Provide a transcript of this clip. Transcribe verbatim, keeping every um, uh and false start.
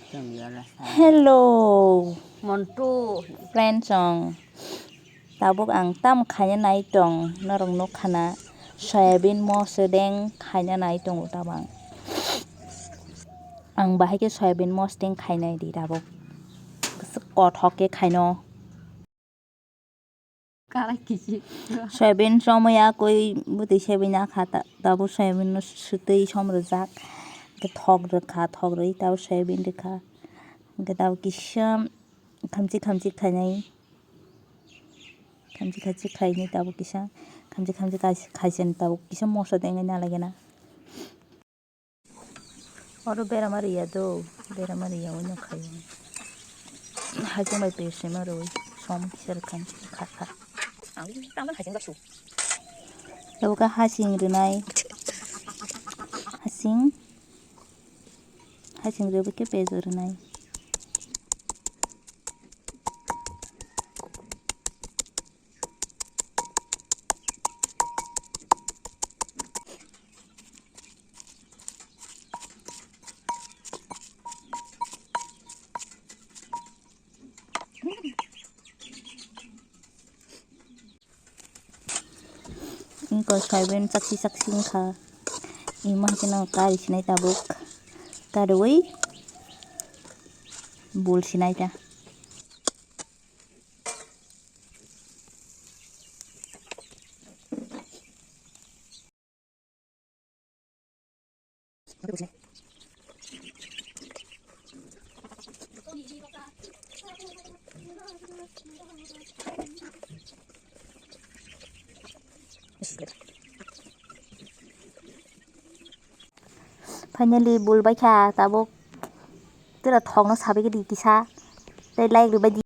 Hello, Montu. Friends, ang tabuk ang tam khaina nai tong, norok nuk khana soyabin mosodeng khaina nai tongo tabang. Ang bahai khe soyabin mosodeng khainai di tabuk. Kothok khe khaino. Soyabin somoi ya koi bwtwi soyabin ya kha ta, tabuk soyabin no swtwi som rwjak. Khe thok rwkha, thok rwi tabuk soyabin rwkha. Hwnkhe tabuk kisa khamchi khamchi khainai. Khamchi khamchi khainai tabuk kisa. Khamchi khamchi khai-, khaisani tabuk kisa moso dengwi nalagena. Oro berama riya do, berama riya wngno khaio. Haichung bai pesima rwi som kisa rwkha kha kha. Ang tamo haichung baksu. Tabuk khe hasing rwnai. Hasing. Hasing rwbai khe pejo rwnai. Wngkha soyabin chakchi chakchi wngkha. Imo hai kheno kari sinai tabuk. Karwi bul sinai ta. Finally, bul bai kha tabuk. Tera thokno sabai khe di kisa. Tei like rwbai di.